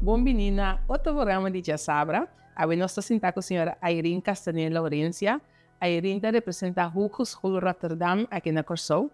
Bon bini na otro programa di Djasabra. Awe nos ta sinta ku señora Irene Castaner Laurencia. Irene ta representa Hogeschool Rotterdam aki na Kòrsou.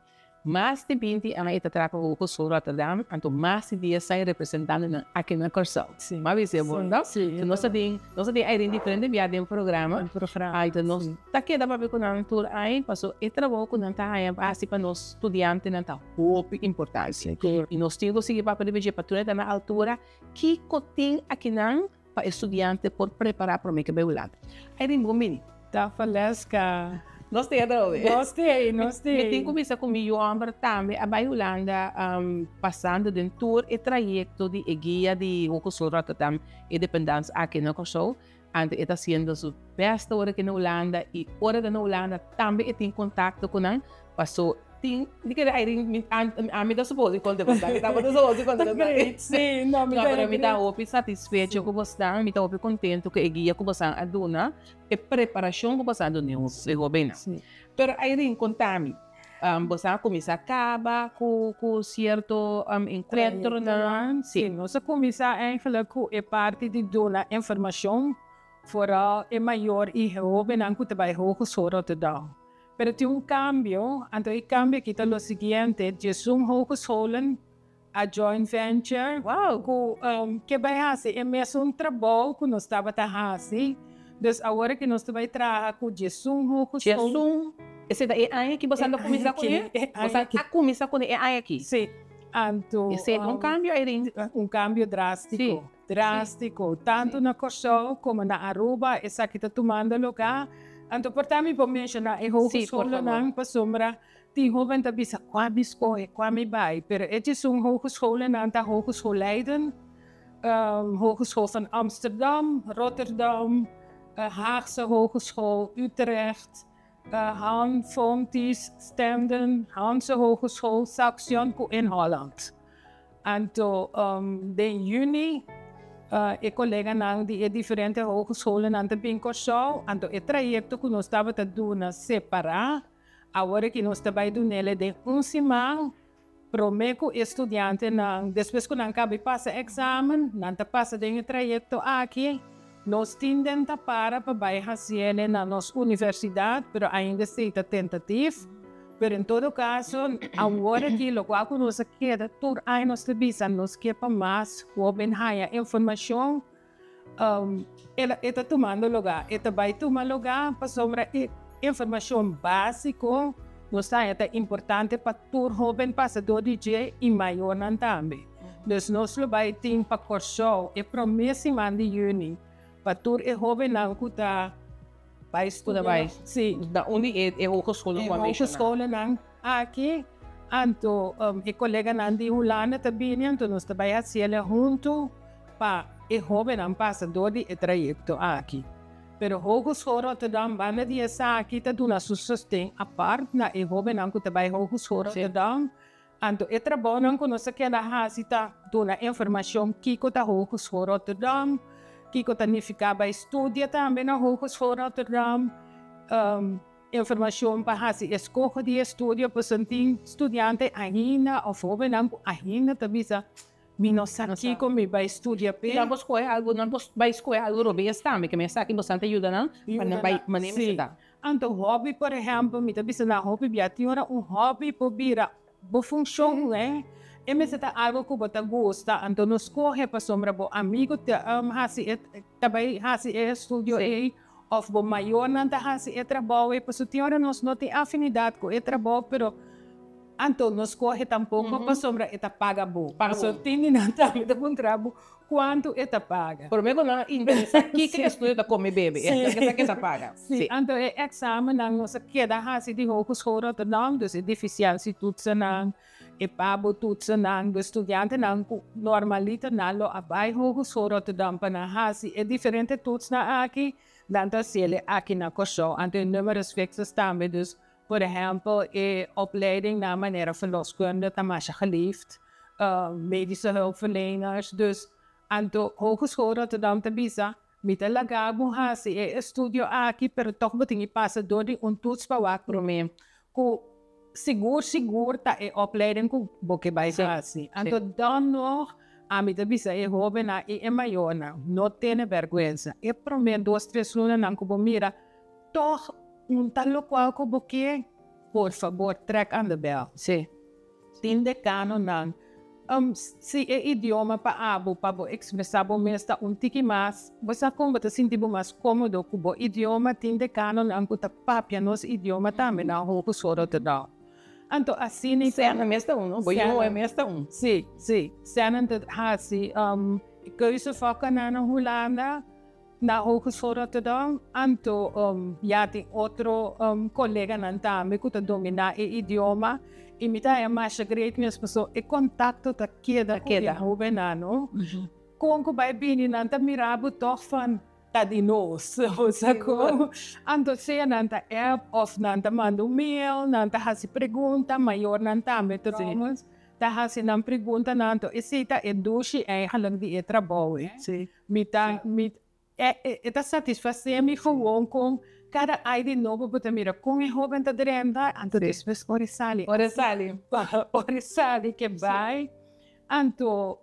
Mas di 20 aña e ta traha pa Hogeschool Rotterdam, anto mas di 10 aña representando nan aki na Kòrsou. M'a bisa e bon, no? Sí. So nos ta tin Irene diferente bia den programa. Un programa. Anto nos ta keda papia ku nan tur aña, paso e trabou ku nan ta haña hasi pa nos studiantenan ta hopi importante. I nos tin ku sigui papia riba dje pa tur ta na altura kiko tin akinan pa studiante por prepará promé ku bai Hulanda. Irene, bon bini. Ta Valeska. Nos tin atrobe. Nos tin, nos tin. Mi tin ku bisa ku mi yu hòmber tambe a bai Hulanda, pasando den tur e trayekto di e guia di Hogeschool Rotterdam e dependance aki na Kòrsou. Anto e ta hasiendo su best ora ku na Hulanda i ora ta na Hulanda tambe e tin kontakto ku nan, paso tin di kere Irene, ami ta suppose konta bo, mi tabata suppose konta bo. Great, sí, no, mi No, ta pero mi ta agree. hopi satisfecho ku bosnan, mi ta hopi kontentu ku e guia ku bosnan a duna, e preparashon ku bosnan a duna e hóbennan. Pero Irene, kontami, bosnan a kuminsá kaba ku sierto enkuentronan? Sí, nos a kuminsá eigenlijk ku e parti di duna informashon, vooral e mayor i hóbennan ku ta bai Hogeschool Rotterdam. Pero tin un kambio, anto e kambio aki ta lo siguiente: 11 hogescholen a joint venture ku ke bai hasi e mesun trabou ku nos tabata hasi. Dus awor ku nos ta bai traha ku 11 hogeschool. 11, esei ta e aña ku boso a kuminsá kuné? E aña Boso a kuminsá kuné e aña aki? Sí. Anto Esei ta un kambio, Irene. Un kambio drástiko. Drástiko. Tantu na Kòrsou komo na Aruba, esaki ta tumando lugá. Anto por ta mi por menshoná e Sí, por favor. hogescholennan, pasobra tin hóben ta bisa kua mi skohe, kua mi bai. Pero e 11 hogescholennan ta Hogeschool Leiden, Hogeschool van Amsterdam, Rotterdam, Haagse Hogeschool, Utrecht, Han, Fontys, Stenden, Hanse Hogeschool, Saxion ku Inholland. Anto den yüni e koleganan di e diferente hogescholennan ta bin Kòrsou, anto e trayekto ku nos tabata duna separá, awor ku nos ta bai dun'é den un siman, promé ku e studiantenan, despues ku nan kaba pasa eksamen, nan ta pasa den e trayekto aki, nos tin den ta para pa bai hasié na nos universidat, pero ainda ta tentatief. Pero en todo kaso, awor aki, loke ku nos keda tur aña nos ta bisa, nos ke pa mas hóben haña informashon, e ta tumando lugá, e ta bai tuma lugá, pasobra e informashon básiko, nos ta importante pa tur hóben pasa dor di dje i mayornan tambe. Dus nos lo bai tin pa Kòrsou e promé siman di yüni, pa tur e hóbennan ku ta bai studia. Bai. Sí. Na unda e hogeschool E ku a menshoná. Hogescholennan aki, anto e koleganan di Hulanda ta bini, anto nos ta bai hasié huntu pa e hóbennan pasa dor di e trayekto aki. Pero Hogeschool Rotterdam, banda di esaki, ta duna su sosten apart na e hóbennan ku ta bai Hogeschool Rotterdam. Anto e trabounan ku nos keda hasi ta duna informashon kiko ta Hogeschool Rotterdam, kiko ta nifiká bai studia tambe na Hogeschool Rotterdam, informashon pa hasi eskoho di estudio, pasobra tin studiante ainda òf hóbennan ku ainda ta bisa mi no sa kiko mi bai studia pe. Nan por skohe algu, nan por bai skohe algu robes tambe, ke men sa ki bastante yuda nan, pa nan bai manera ta. Anto hobby, por ehèmpel, mi ta bisa na hobby bia tin ora un hobby por bira bo funshon, eh? E mester ta algu ku bo ta gusta, anto no skohe pasobra bo amigu ta hasi e ta bai hasi e estudio ei òf bo mayornan ta hasi e trabou ei, pasobra tin ora nos no tin afinidat ku e trabou, pero anto no skohe tampoko pasobra e ta paga bo. Paga bo. Pasobra tin di nan tambe ta puntra bo kuantu e ta paga. Promé ku nan interesá kiko estudio ta kome bebe, e ta paga. Sí, anto e eksamennan nos a keda hasi di Hogeschool Rotterdam, dus e deficiëntietoetsennan, e pabo-toetsennan, de studiantenan ku normaliter nan lo a bai Hogeschool Rotterdam pa nan hasi e diferente toetsnan aki, nan ta hasié aki na Kòrsou. Anto e numerus fixus tambe, dus por ehèmpel e opleiding na manera verloskunde ta masha geliefd, medische hulpverleners, dus anto Hogeschool Rotterdam ta bisa, mi ta laga bo hasi e estudio aki, pero toch bo tin ku pasa dor di un toets pa wak Promé. Ku sigur sigur ta e opleiding ku bo ke bai hasi. Anto dan nog. Ami ta bisa e hóbennan i e mayornan, no tene bèrgwensa. E promé dos tres lunanan ku bo mira tòg un ta lokual ku bo ke, por fabor trèk aan de bèl. Sí. Tin dekanonan. Si e idioma pa abo pa bo ekspresá bo mes ta un tiki mas, bo sa kon bo ta sinti bo mas kómodo ku bo idioma, tin dekanonan ku ta papia nos idioma tambe na Hogeschool Rotterdam. Anto asina i. Sènan mes ta un, no? Bo yu mes ta un. Sí, sí. Sènan ta hasi keuzevakkennan na Hulanda, na Hogeschool Rotterdam. Anto ya tin otro koleganan tambe ku ta dominá e idioma. I mi ta haña masha great mes pasobra e kontakto ta keda ku e hóbennan, no? Kon ku bai bini nan ta mira bo tòg van. Ta di nos, bo sa con? Anto sea nan ta app of nan ta manda un mail, nan ta haci pregunta, mayornan tambe trouwens ta haci nan preguntanan, anto esey ta e dushi eigenlijk di e trabou eh. Mi ta, mi, e e ta satisface mi gewoon con cada ai di nobo bo ta mira con e hoben ta drenta, anto despues ora e sali, Ora e sali. ora e sali ke bay. Anto,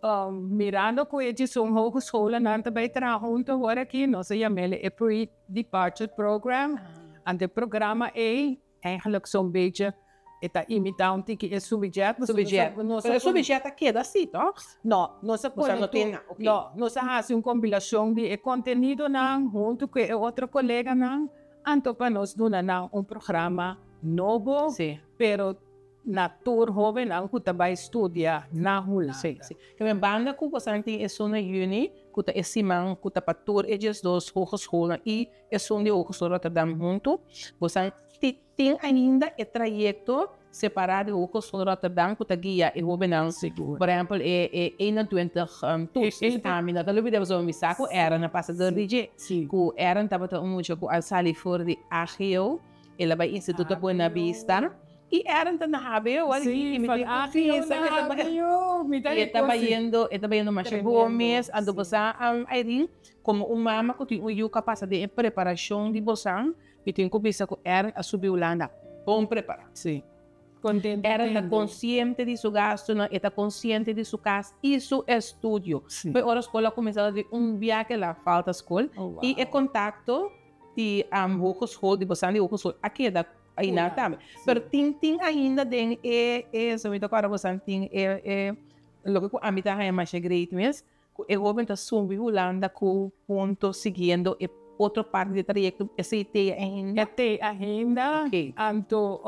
mirando ku e djesun hogescholennan ta bai traha huntu awor aki, nos a yam'el e pre-departure program. Anto e programa ei eigenlijk zo'n beetje e ta imitá un tiki e Subijet. Subijet. Pero e Subijet a keda así, tòg? No, nos a pone tur, no, nos a hasi un kombilashon di e kontenidonan huntu ku e otro koleganan, anto pa nos duna nan un programa nobo, pero Na tur hóbennan ku ta bai studia na Hulanda. Sí, sí. Kende banda ku bosan tin esun na yüni, ku ta e siman ku ta pa tur e 12 hogeschoolnan i esun di Hogeschool Rotterdam huntu, bosan tin ainda e trayekto separá di Hogeschool Rotterdam ku ta guia e hóbennan. Sigur. Por ehèmpel e e 21 toets. Ami no ta lubida pasobra mi sa ku Aaron a pasa dor di dje. Sí. Ku Aaron tabata un mucha ku a sali for di AGO, el a bai Instituto Buena Vista. I Aaron ta na HBO, wak Sí, i mi van tin HBO confiansa na ku e ta bai. HBO, mi ta I e ta rico sí. bayendo, e ta bayendo masha bon Tremendo, mes. Anto sí. bosa, Irene, komo un mama ku tin un yu ku a pasa den e preparashon di bosan, mi tin ku bisa ku Aaron a subi Hulanda bon prepará. Sí. Contento Aaron ta tende. konsiente di su gastunan, e ta konsiente di su kas i su estudio. Sí. P'e ora skol a kuminsá ta di un bia ku el a falta skol Oh, i e wow. kontakto di hogeschool, di bosan di hogeschool a keda Aina tambe. Pero tin tin ainda den e e so mi ta kòrda bosan tin e e loke ku ami ta haña masha great mes ku e hoben ta subi Hulanda ku hunto siguiendo e otro parti di trayekto esei te ainda. E te ainda. Anto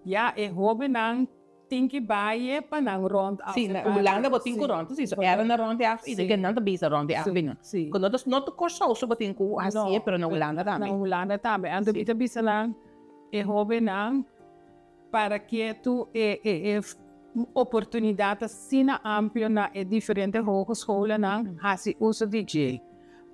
ya e hobennan tin ki bai pa nan rond af. Si, na Hulanda bo tin ku rond si. So era na rond af i den nan ta bisa rond af binan. Si. Ku no ta no ta Kòrsou so bo tin ku hasié pero na Hulanda tambe. Na Hulanda tambe. Anto mi ta bisa nan e hóbennan para ke tu e e e oportunidat asina amplio na e diferente hogescholennan hasi uso di dje.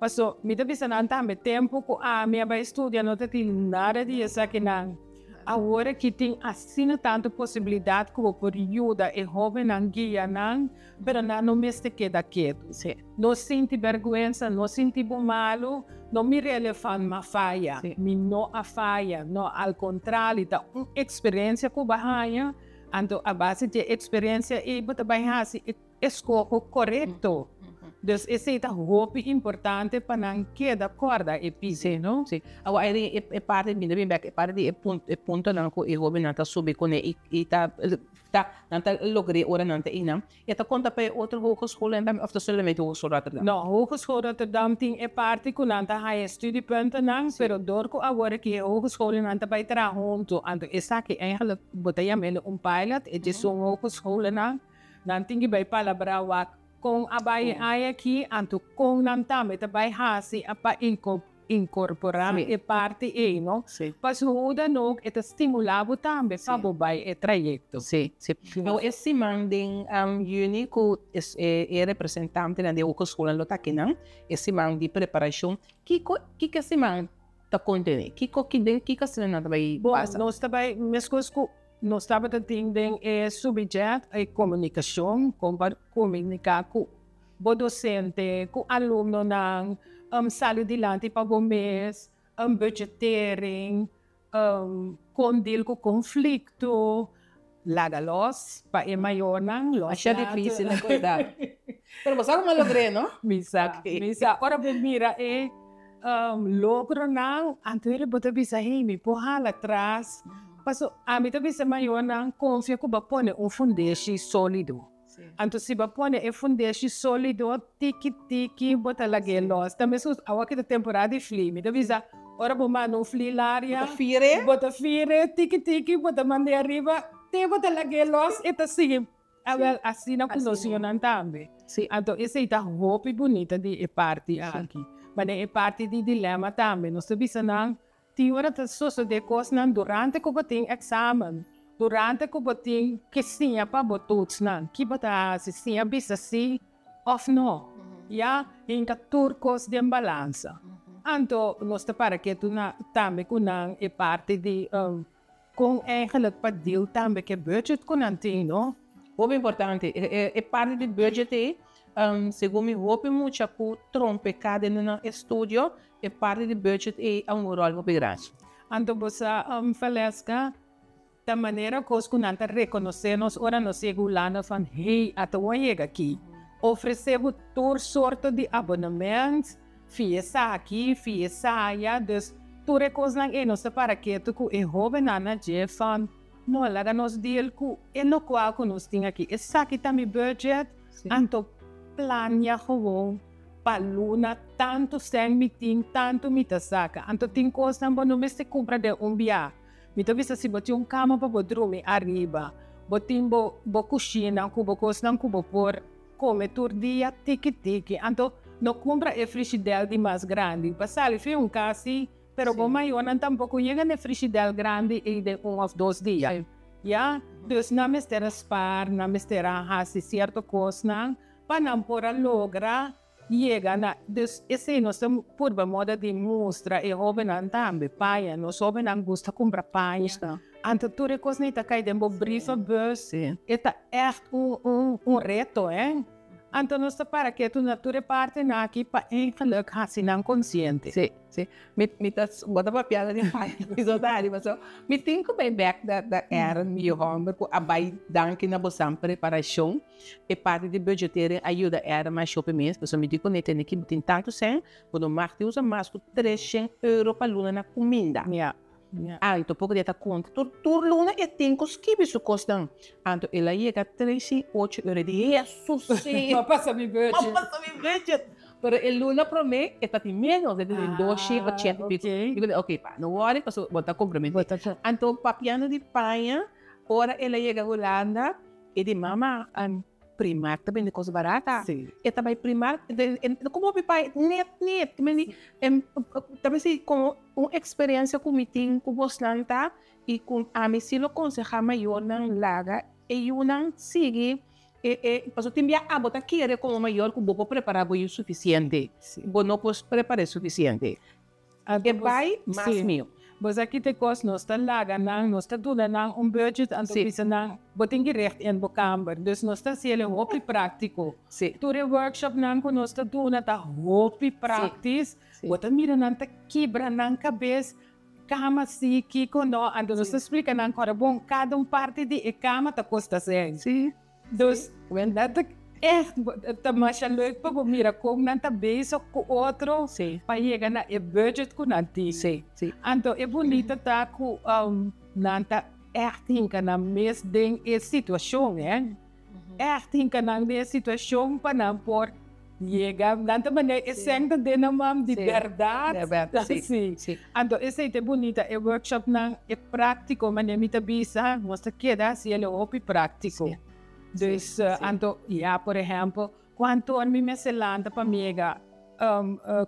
Paso mi ta bisa nan tambe tempu ku ami a bai studia no ta tin nada di esakinan. Awor aki tin asina tantu posibilidat ku bo por yuda e hóbennan, guia nan, pero nan no mester keda ketu. No sinti bèrgwensa, no sinti bo malu, no mira elefant m'a faya, mi no a faya. No, al kontrali, ta un eksperensia ku bo a haña, anto a base di e eksperensia ei bo ta bai hasi e eskoho korekto. Dus esei ta hopi importante pa nan keda kòrda e pisi, no? Sí. Awor ei e parti, mi ta bin bèk, e parti di e puntonan ku e hóbennan ta subi kuné i ta ta nan ta logr'é ora nan ta einan. E ta konta pa e otro hogeschoolnan tambe òf ta solamente Hogeschool Rotterdam? No, Hogeschool Rotterdam tin e parti ku nan ta haña studiepuntennan, pero dor ku awor aki e hogeschoolnan ta bai traha huntu, anto esaki eigenlijk bo ta yam'é un pilot, e djesun hogeschoolnan. Nan tin ki bai palabrá wak kon a bai e aña aki, anto kon nan tambe ta bai hasi pa inkorporá e parti ei, no? Pasobra hoe dan ook e ta stimulá bo tambe pa bo bai e trayekto. Sí, sí. Nou e siman den yüni ku e representantenan di e hogeschoolnan lo ta akinan, e siman di preparashon, kiko kiko e siman ta kontené? Kiko den kiko asina nan ta bai pasa? Bon, nos ta bai meskos ku Nos tabata tin den e subijet e komunikashon, kon pa komuniká ku bo dosente, ku alumnonan, sali dilanti pa bo mes, budgetering, kon deal ku konflikto, laga los pa e mayornan, los Masha difícil na kuidá. Pero bo sa como a logr'é, no? Mi sa, mi sa. Ora bo mira e logronan, anto hende bo ta bisa, hey, mi por hala tras. Paso ami ta bisa mayornan, confia cu bo a pone un fundeshi solido. Anto si bo a pone e fundeshi solido, tiki tiki bo ta lag'é los. Ta mescos awa ki ta temporada di fli. Mi ta bisa, ora bo manda un fli laria, Bo ta fire. Bo ta fire, tiki tiki bo ta mand'é ariba, te bo ta lag'é los, e ta sigui. Awel, asina ku nos yunan tambe. Anto esei ta hopi bunita di e parti aki. Ma den e parti di dilema tambe nos ta bisa nan, tin ora ta sosodé kosnan durante ku bo tin eksamen, durante ku bo tin ke siña pa bo toetsnan. Ki bo ta hasi? Siña bisa sí òf no. Ya, hinka tur kos den balansa. Anto nos ta para ketu na tambe ku nan e parti di. Kon eigenlijk pa deal tambe ke budget ku nan tin, no? Hopi importante, e parti di budget ei, segun mi hopi mucha ku trompeká den nan estudio, e parti di budget ei a un ròl hopi grandi. Anto bo sa, Valeska, ta manera kos ku nan ta rekonosé nos ora nos yega Hulanda van, hey, ata bo a yega aki. Ofresé bo tur sorto di abonement, Fi esaki, fi esaya, dus tur e kosnan ei nos ta para ketu ku e hóbennan na dje van, no, laga nos deal ku e lokual ku nos tin aki. Esaki ta mi budget, anto plania gewoon pa luna tantu sèn mi tin, tantu mi ta saka. Anto tin kosnan bo no mester kumpra den un bia. Mi ta bisa si bo tin un kama pa bo drumi ariba, bo tin bo bo kushina ku bo kosnan ku bo por Come tur dia tiki tiki. Anto no cumpra e frishidel di mas grandi. Pa sali fi un cas si, pero bo mayornan tampoco yega na e frishidel grandi ey den un of dos dia. Ya? Dus nan mester a spaar, nan mester a haci cierto cosnan pa nan por a logra yega na. Dus esey nos ta purba moda di mustra e hobennan tambe. Paña, nos hobennan gusta cumpra paña. Anto tur e kosnan ei ta kai den bo brievenbus. E ta ègt un un reto, hè. Anto nos ta para ketu na tur e partenan aki pa eigenlijk hasi nan konsiente. Sí, sí. Mi mi ta bo ta papia di paña mi so ta hari pasobra mi tin ku bai bèk na na Aaron mi yu hòmber ku a bai danki na bosan preparashon e parti di budgetering a yuda Aaron mas hopi mes pasobra mi di kuné tene ki bo tin tantu sèn bo no mag di usa mas ku treshen euro pa luna na kuminda. Anto poko dia ta konta tur tur luna e tin ku skibi su kosnan. Anto el a yega tres i ocho ora e di, Hesus si! M'a pasa mi budget. M'a pasa mi budget. Pero e luna promé e ta tin ménos, e ta tin dos shen ochenta i piko. Mi ku di, ok pa, no wòri pasobra bo ta komprometí. Anto papiando di paña, ora el a yega Hulanda e di, Mama, Primark ta bende kos barata. E ta bai Primark, komo mi bai net net. Ta bisa komo un eksperensia ku mi tin ku bosnan ta i ku ami si lo konsehá mayornan laga e yunan sigui e e pasobra tin bia abo ta kere komo mayor ku bo por prepará bo yu sufisiente. Bo no por prepar'é sufisiente. E bai mas mihó. Bo sa ki te kos nos ta laga nan, nos ta duna nan un budget anto bisa nan bo tin ki recht in bo kamber. Dus nos ta hasiel e hopi práktiko. Tur e workshopnan ku nos ta duna ta hopi práktis. Bo ta mira nan ta kibra nan kabes, kama si, kiko no. Anto nos ta splika nan kòrda bon kada un parti di e kama ta kosta sèn. Dus, dat ta echt ta masha leuk pa bo mira kon nan ta bezig ku otro pa yega na e budget ku nan tin. Anto e bunita ta ku nan ta echt hinka nan mes den e situashon, hè. Echt hinka nan den e situashon pa nan por yega, nan ta manera e sèn ta den nan man di bèrdat. Anto esei ta e bunita, e workshopnan e práktiko manera mi ta bisa, nos ta keda hasi el e hopi práktiko. Dus anto ya por ehèmpel, kuantu ora mi mester lanta pa mi yega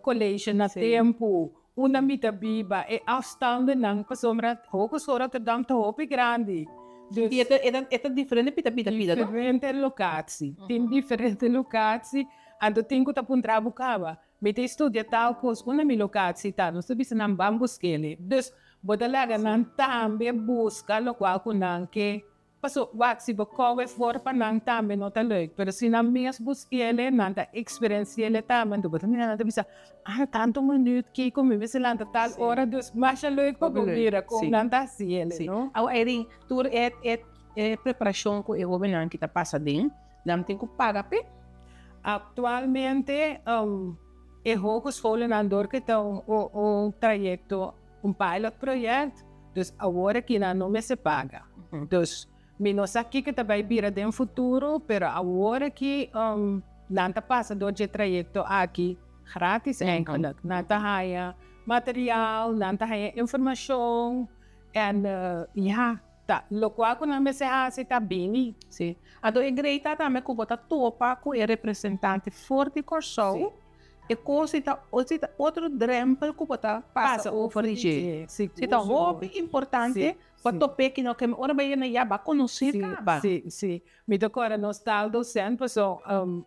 colegio na tempu, unda mi ta biba, e afstandennan, pasobra Hogeschool Rotterdam ta hopi grandi. Dus I e ta diferente pita pita pita, no? Diferente locatie, tin diferente locatie, anto tin ku ta puntra bo kaba. Mi ta studia tal kos unda mi lokatie ta, nos ta bisa nan ban busk'e. Dus bo ta laga nan tambe buska lokual ku nan ke. Paso wak si bo kowe for pa nan tambe no ta leuk, pero si nan mes busk'e nan ta eksperensi'e tambe, anto bo ta mira nan ta bisa, ah tantu minuut kiko mi mester lanta tal ora, dus masha leuk pa bo mira kon nan ta hasi'e, no? Awo Irene, tur e preparashon ku e hobennan ki ta pasa den, nan tin ku paga p'e? Aktualmente e hogescholennan dor ku ta un trayekto, un pilot project, dus awor aki nan no mester paga. Dus mi no sa kiko ta bai bira den futuro, pero awor aki nan ta pasa dor dje trayekto aki gratis eigenlijk. Nan ta haña material, nan ta haña informashon en ya. Ta lokual ku nan mester hasi ta bini. Sí. Anto e grei ta tambe ku bo ta topa ku e representante for di Kòrsou. E kos si ta si ta otro drèmpel ku bo ta pasa over di dje. Sí, Si ta hopi importante pa top'é kino ke ora bo yega ya bo a konosé kaba. Sí, sí. Mi ta kòrda nos taaldocent paso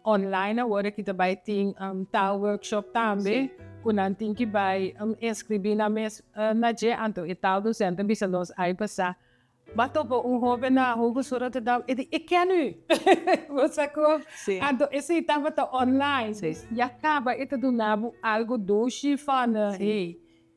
online awor aki ta bai tin taalworkshop tambe ku nan tin ki bai inskribí nan mes na dje. Anto e taaldocent a bisa nos ai pasá, Bo topa un hoben na Hogeschool Rotterdam e di, Ik ken u! Bo sa kon? Anto esei tabata online. Ya kaba e ta duna bo algu dushi van hey.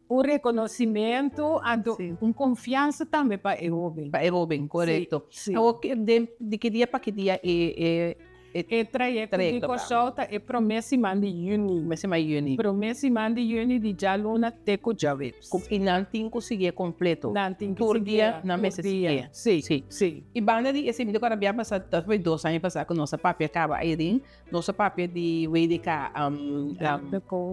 Un reconocimento anto un confiansa tambe pa e hoben. Pa e hoben, corecto. Si. Awor den di ki dia pa ki dia e e E trayecto di Corsou ta e prome siman di juni. Prome siman di juni. Prome siman di juni di djaluna te cu djaweps. Cu y nan tin cu siguié completo. Nan tin cu siguié. Tur dia nan mester siguié. Si, si. Y banda di esei mi ta corda bia pasa, ta foi dos aña pasa cu nos a papia caba ayrin. Nos a papia di WDK,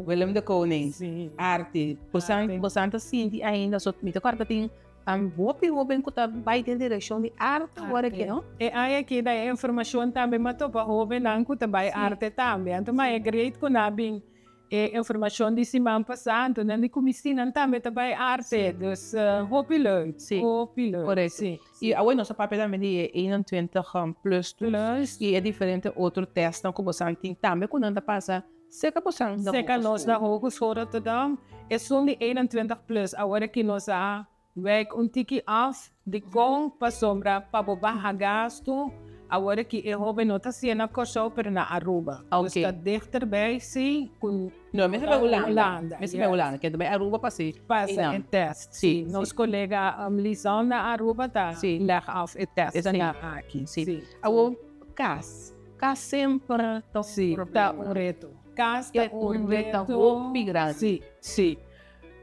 Willem de Kooning, arte. Bosan, bosan ta sinti ainda, so mi ta kòrda tin hopi hoben ku ta bai den direkshon di arte awor aki, no? E aña aki na e informashon tambe mi a topa hobennan ku ta bai arte tambe. Anto mi a great ku nan a bin E informacion di siman pasa anto nan di cuminsi nan tambe ta bay arte dus hopi leuk hopi leuk. Correcto y awe nos a papia tambe di e 21 plus plus y e diferente otro testnan cu bosan tin tambe cu nan ta pasa cerca bosan na Cerca nos na Hogeschool Rotterdam esun di 21 plus awor aki nos a Wijk un tiki af dikon pasobra pa bo baha gastu awor aki e hoben no ta hacié na Kòrsou pero na Aruba. Dus ta dichterbij si ku No, mester bai Hulanda. Mester bai Hulanda. Kende bai Aruba pa si Pasa e test. Si. Nos kolega Lizan na Aruba ta leg af e test na aki. Si. Awor kas. Kas semper ta un problema. Si, ta un reto. Kas ta un reto hopi grandi. Si, si.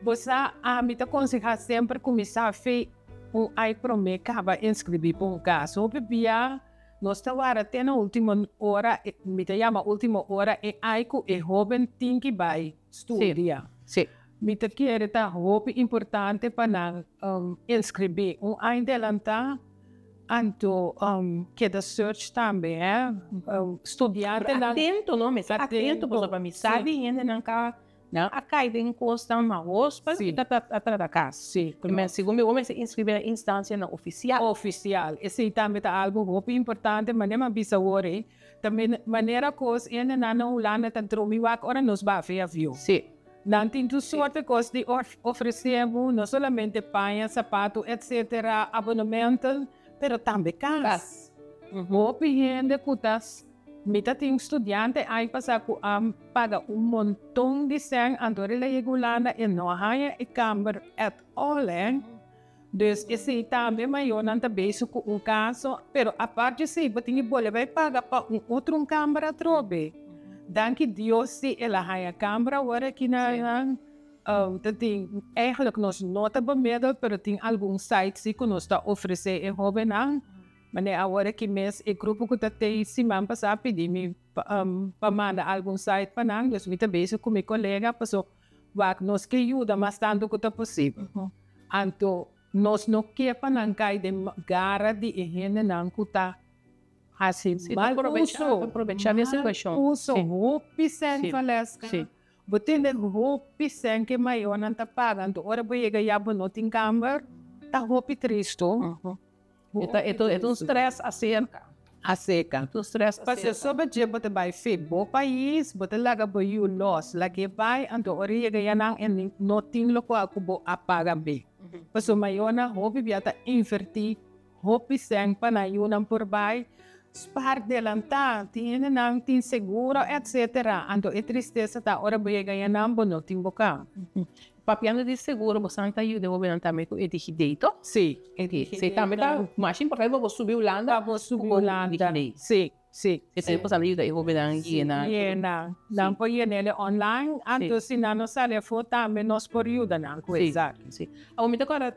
Bo sa, ami ta konsehá semper kuminsá fe un ai promé kaba inskribí pa un kas. Hopi bia nos ta wara te na último ora, mi ta yama último ora, e ai ku e hóben tin ki bai studia. Mi ta kere ta hopi importante pa nan inskribí un ai delantá, anto keda search tambe, hè. Studiantenan. Atento no, mester atento pasobra mi sa di hendenan ka Nan a kai den kosnan mahos pa loke ta a trata kas. Sí. Men segun mi bo mester inscribi na instancianan oficial. Oficial. Esei tambe ta algo hopi importante, manera mi a bisa awor ei, ta manera kos hendenan na Hulanda ta drumi wak ora nos baha via avion. Sí. Nan tin tur sorte kos di ofrece bo, no solamente paña, sapato, etcetera, abonementen, pero tambe kas. Kas. Hopi hende ku ta Mi ta tin un studiante aña pasá ku a paga un monton di sèn anto el a yega Hulanda e no a haña e kamber at all hè. Dus esei tambe mayornan ta bezig ku un kaso pero apart di esei bo tin ki bolbe bai paga pa un otro un kamber atrobe. Danki Dios si el a haña kamber awor aki na ta tin eigenlijk nos no ta bemiddeld pero tin algun site si ku nos ta ofresé e hobennan. Manera awor aki mes e grupo ku ta tei siman pasá pidi mi pa manda algun site pa nan, dus mi ta bezig ku mi kolega paso wak nos ke yuda mas tantu ku ta posibel. Anto nos no ke pa nan kai den gara di e hendenan ku ta hasi mal uso, mal uso, hopi sèn Valeska, bo tende hopi sèn ku e mayornan ta paga, anto ora bo yega ya bo no tin kamber, ta hopi tristu. E ta e ta un stress acerca. Acerca. E ta un stress acerca. Pasobra soba dje bo ta bai fe bo pais, bo ta laga bo yu los, lag'é bai, anto ora e yega yanan e no tin lokual ku bo a paga be. Pasobra mayornan hopi bia ta invertí hopi sèn pa nan yunan por bai spar delantá, tin hendenan tin seguro etcetera, anto e tristesa ta ora bo yega yanan bo no tin bo kama. Papiando di seguro, bo san ta yuda bo binan tambe ku e DigiD, to? Sí. Sí, tambe ta mas importante pa bo subi Hulanda. Pa bo subi Hulanda. DigiD. Sí. Si. Si tambe por sali yuda e hobennan yena. Yena. Nan por yen'e online, anto si nan no sali afó tambe nos por yuda nan ku esaki. Si. Awor mi ta kòrda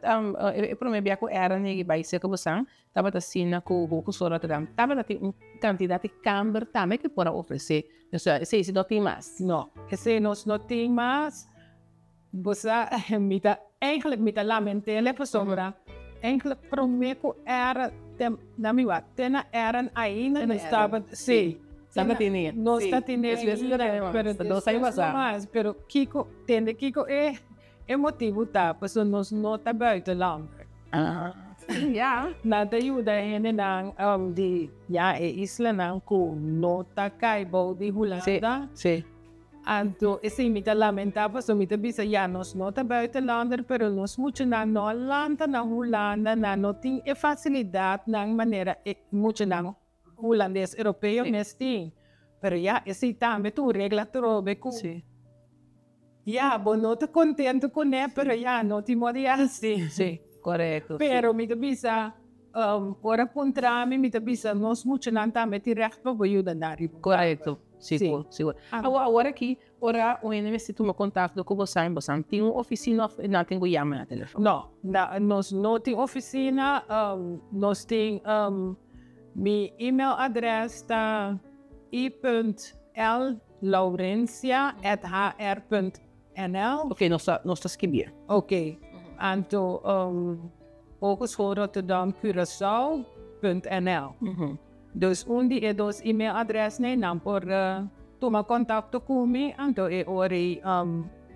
e promé bia ku Aaron a bai serka bosan tabata asina ku Hogeschool Rotterdam tabata tin un kantidat di kamber tambe ku por a ofresé. Esei si no tin mas? No, esei nos no tin mas. Bo sa, mi ta, eigenlijk mi ta lament'é pasobra eigenlijk promé ku era te, na mi wak, te na Aaron ainda nos tabata, sí. Tabata tene. Nos ta tene ainda, pero despues no mas. Pero kiko, tende kiko e e motibu ta, pasobra nos no ta buitenlander. Ya. Nan ta yuda hendenan di, ya, e islanan ku no ta kai bou di Hulanda. Sí, sí. Anto esei mi ta lamentá pasobra mi ta bisa ya nos no ta buitenlander pero nos muchanan no a lanta na Hulanda, nan no tin e facilidadnan manera e muchanan Hulandes Europeo mes tin. Pero ya esei tambe ta un regla atrobe ku ya bo no ta contento kuné pero ya no tin modo di hasi. Sí, korekto. Pero mi ta bisa ora puntra mi mi ta bisa nos muchanan tambe tin recht pa bo yuda nan riba. Korekto. Sigur, sigur. Awor, awor aki, ora un hende mester tuma kontakto ku bosan, bosan tin un ofisina òf nan tin ku yama na telefòn? No, na, nos no tin ofisina, nos tin, mi email adrès ta i punt l laurencia at hr punt nl. Oké, nos ta, nos ta skibié. Oké, anto Hogeschool Rotterdam Curaçao punt nl. Dus un di e dos email adresnan nan por tuma kontakto ku mi, anto e ora ei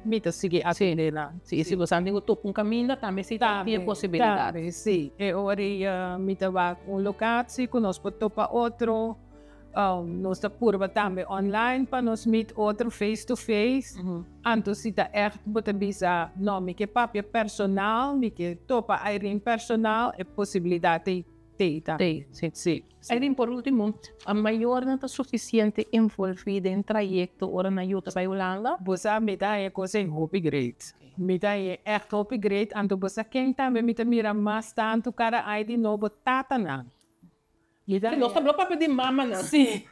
mi ta sigui atendé nan. Sí, i si bo sa tin ku topa un kaminda tambe si ta tin e posibilidat. Tambe, sí. E ora ei mi ta wak un lokatie ku nos por topa otro. Nos ta purba tambe online pa nos meet otro face to face. Anto si ta ègt bo ta bisa, no, mi ke papia personal, mi ke topa Irene personal, e posibilidat ei Tei ta. Tei, sí. Sí. Irene, por último, a mayornan ta sufisiente envolví den trayekto ora nan yu ta bai Hulanda? Bo sa mi ta haña kos ei hopi great. Mi ta haña ègt hopi great, anto bo sa ken tambe mi ta mira mas tantu kada ai di nobo? Tatanan. Mi ta Nos ta blo papia di mamanan. Sí.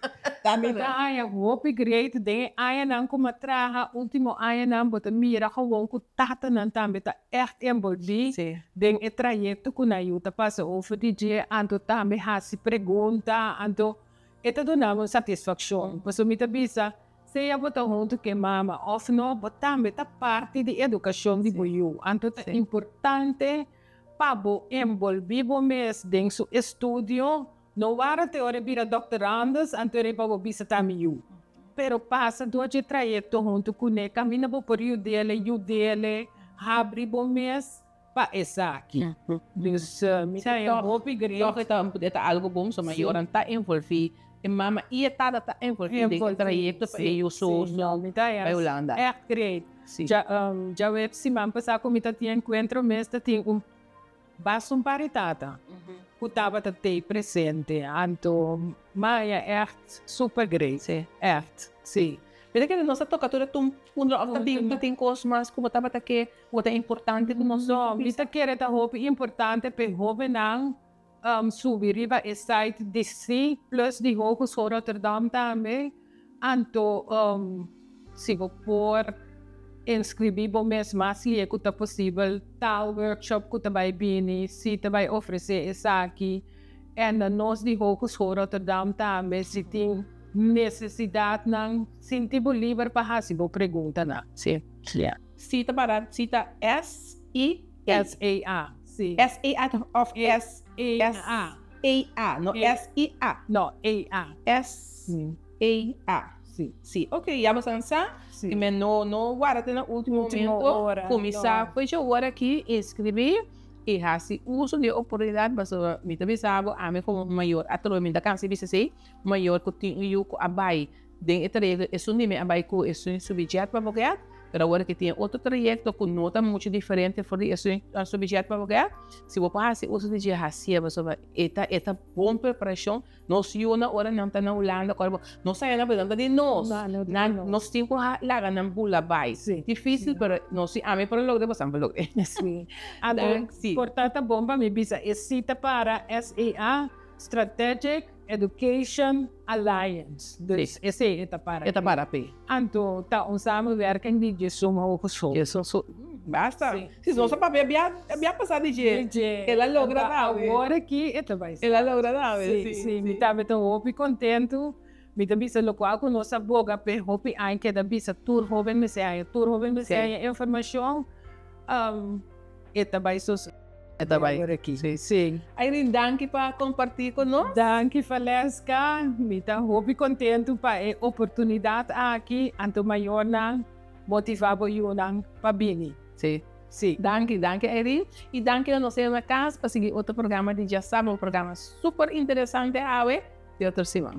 Mi ta haña hopi great den e añanan ku mi a traha, último añanan bo ta mira gewoon ku tatanan tambe ta ègt enbolbí den e trayekto ku nan yu ta pasa over di dje, anto tambe hasi pregunta, anto e ta duna mi un satisfakshon. Pasobra mi ta bisa, sea bo ta huntu ku e mama òf no, bo tambe ta parti di edukashon di bo yu. Anto ta importante Pa bo enbolbí bo mes den su estudio, no wara te ora e bira doctorandus, anto e pa bo bisa ta mi yu. Pero pasa door dje trayecto hunto cuné, caminda bo por yud'ele, yud'ele, habri bo mes pa esaki. Dus mi ta haña hopi great. Toch e ta algo bon, so mayornan ta envolví, e mama y e tata ta envolví den e trayecto pa e yu su bai Hulanda. Echt great. Djaweps siman pasá ku mi ta tin enkuentro mes ta tin un basta un par di tata ku tabata tei presente. Anto maya ègt super great. Ègt, si. Mi ta kere nos a toka tur e punto òf ta tin ta tin kos mas ku bo tabata ke ku ta importante ku nos. No, mi ta kere ta hopi importante pa e hóbennan subi riba e site di si plus di Hogeschool Rotterdam tambe. Anto si bo por inscribi bo mes mas lie cu ta posibel, taalworkshop cu ta bay bini, si ta bay ofrece esaki. En na nos di Hogeschool Rotterdam tambe si tin necesidadnan, sinti bo liber pa haci bo preguntanan. Si. Si ta para, si ta S I A. S A A. Si. S A A of S A A. A A, no S I A. No, A A. S A A. Si. Si, ok, ya bo san sa. Si. Men no, no warda te na ultimo Ultimo momento. ora, Kuminsá no. fecha ora aki, inskribí i hasi uso di e oportunidat pasobra mi ta bisa bo, ami komo mayor atrobe mi ta kansa di bisa esei, mayor ku tin un yu ku a bai den e trayekto esun di mi a bai ku esun su bijet pa bokeat, pero awor ke tin e otro trayekto ku no ta muchu diferente for di esun su bijet pa bokeat, si bo por hasi uso di dje hasié pasobra e ta e ta bon preparashon, nos yunan ora nan ta na Hulanda kòrda bo nos ta haya nan pero nan ta di nos, nan nos tin ku laga nan bula bai, difisil pero nos si ami por a logra boso tambe por logra. Por ta ta bon pa mi bisa e sita para SEA. Strategic Education Alliance. Dus esei e ta para. E ta para p'e. Anto ta un samenwerking di 11 hogeschool. 11 so, basta. Si. Si nos a papia bia bia pasa di dje. Di dje. El a logra dawe. Awor aki e ta bai. El a logra dawe, si. Si, mi tambe ta hopi kontentu. Mi ta bisa lokual ku nos a boga p'e hopi aña keda bisa tur hoben mester haña, tur hoben mester haña informashon. E ta bai sos. E ta bai. Awor aki. Si, si. Irene, danki pa kompartí ku nos. Danki Valeska. Mi ta hopi kontentu pa e oportunidat aki. Anto mayornan motivá bo yunan pa bini. Si. Si. Danki, danki Irene. I danki na nos hende na kas pa sigui otro programa di Djasabra, un programa super interesante awe. Di otro siman.